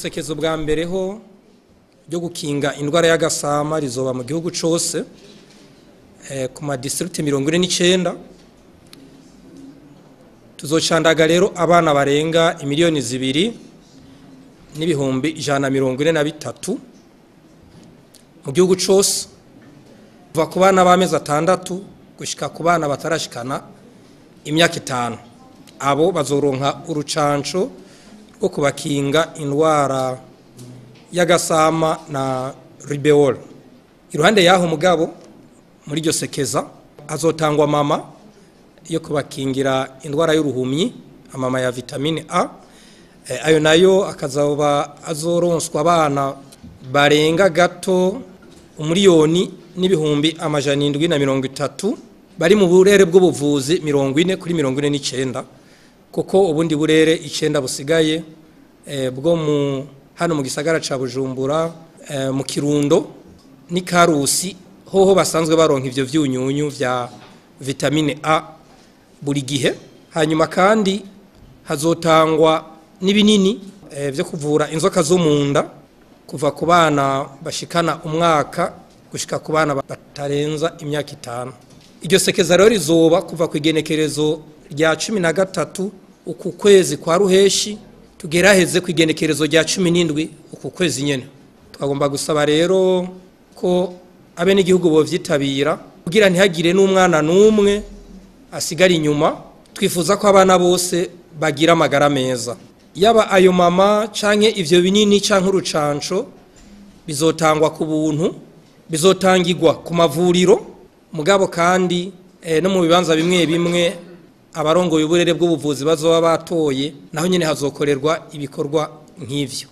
Iryo sekezo bwa mbere ho ryo gukinga indwara y'agasama rizoba mu gihugu cose, ku ma district 49. Tuzocandaga rero abana barenga imiliyoni 2,143 mu gihugu cose, kuva ku bana b'amezi 6 gushika ku bana batarashikana imyaka 5. Abo bazoronka urucanco rwo kubakinga indwara y'agasama na rubeole. Iruhande yaho mugabo muri iryo sekeza azotangwa mama yo kubakingira indwara y'uruhumyi, amama ya vitamine A. Ayo nayo akazoba azoronswa abana barenga gato 1,730,000 bari mu burere bw'ubuvuzi 40 kuri 49, kuko ubundi burere 9 busigaye bwo mu hano mu gisagara ca Bujumbura, mu Kirundo ni Karusi, hoho basanzwe baronka ivyo vyunyunyu vya vitamine A buri gihe. Hanyuma kandi hazotangwa n'ibinini vyo kuvura inzoka zo munda kuva ku bana bashikana umwaka gushika ku bana batarenza imyaka 5. Iryo sekeza rero rizoba kuva ku igenekerezo rya 13 uku kwezi kwa ruheshi tugeraheze ku igenekerezo rya 17 uku kwezi nyene. Twagomba gusaba rero ko abenegihugu bovyitabira kugira ntihagire n'umwana n'umwe asigara inyuma. Twifuza ko abana bose bagira amagara meza, yaba ayo mama canke ivyo binini canke urucanco bizotangwa ku buntu, bizotangirwa ku mavuriro, mugabo kandi no mu bibanza bimwe bimwe abarongoye uburere bw'ubuvuzi bazoba batoye, naho nyene hazokorerwa ibikorwa nk'ivyo.